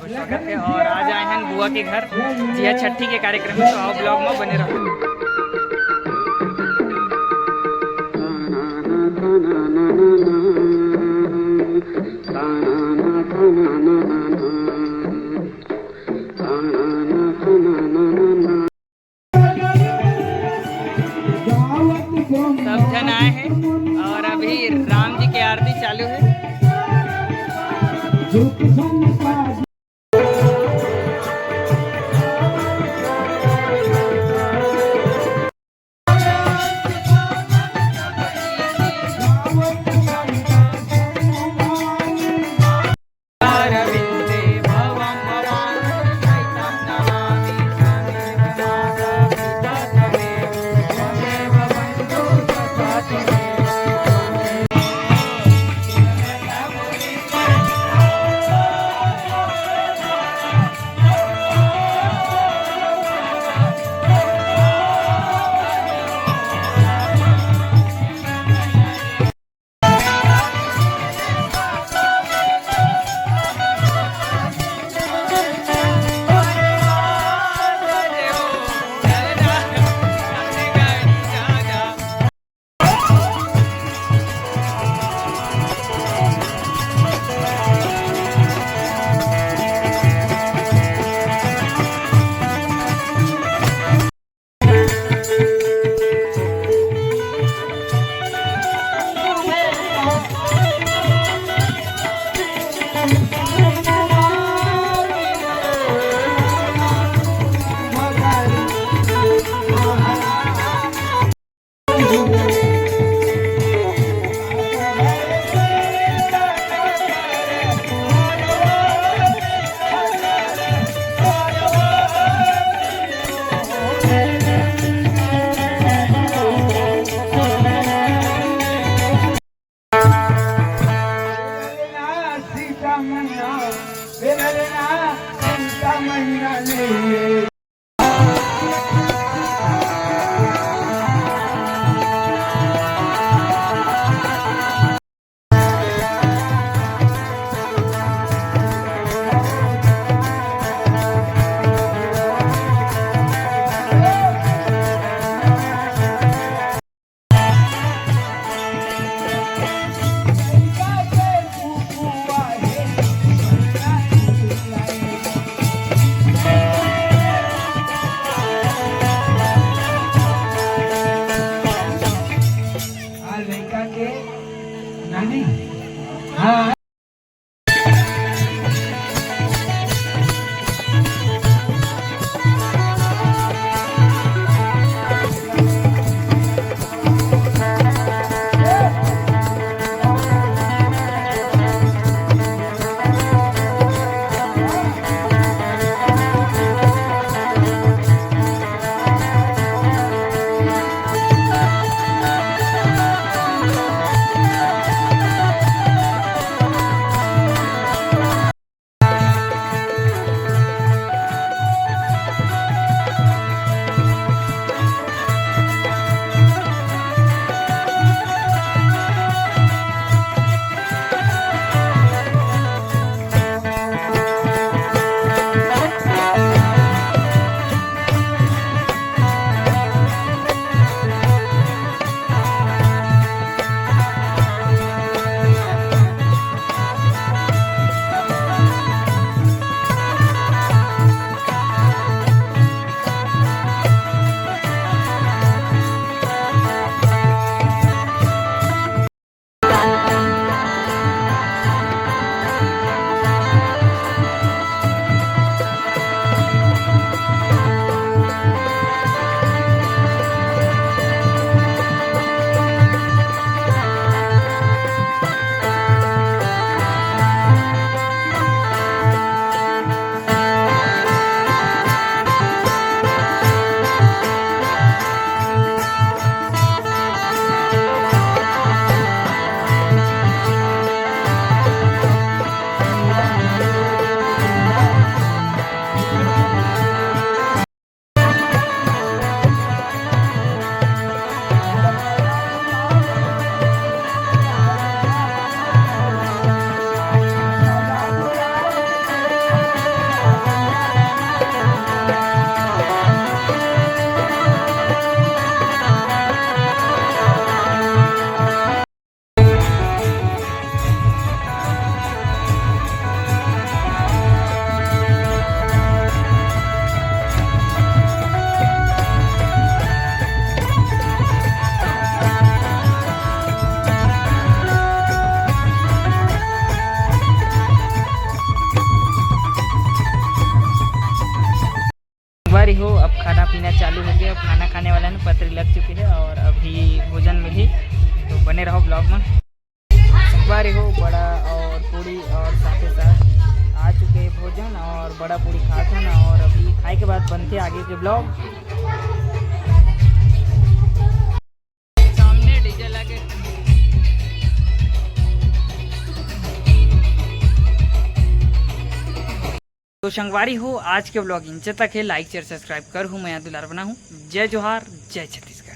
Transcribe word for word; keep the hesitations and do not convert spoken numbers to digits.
स्वागत है और आज आए हैं बुआ के घर जिया छठी के कार्यक्रम में, तो आओ vlog में बने रहो। सब जन आए हैं और अभी राम जी के आरती चालू है। के भोजन और बड़ा पूरी खाथन, और अभी खाए के बाद बनथे आगे के ब्लॉग। सामने डीजे लगे। तो संगवारी हो, आज के ब्लॉग इंचे तक है। लाइक, शेयर, सब्सक्राइब कर हूँ, मैं दुलार बना हूँ। जय जोहार, जय छत्तीसगढ़।